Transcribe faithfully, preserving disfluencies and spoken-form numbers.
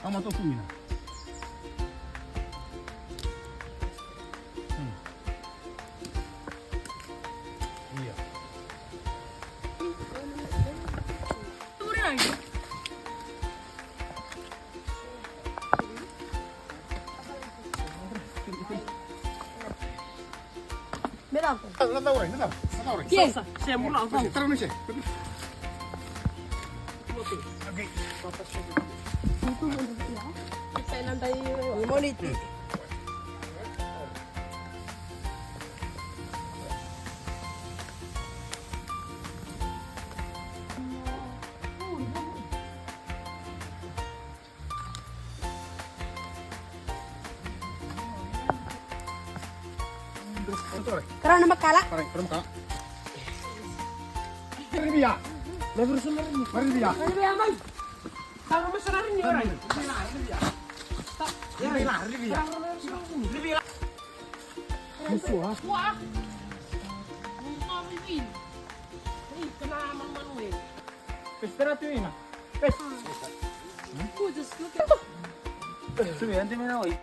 Mama to kumina. Hmm. Ia. Me dá. Não dá, não dá, não dá. Yes. Tara mai se. Okay. Moniti. Kara na makala. Kara na makala. Ribia. Ribia. Ribia, mai. Kara na makala, ribia. Ribia. Ribia. Ribia. Ribia. Ribia. Espera tu, Ina. Espera. Subi, antes me la voy.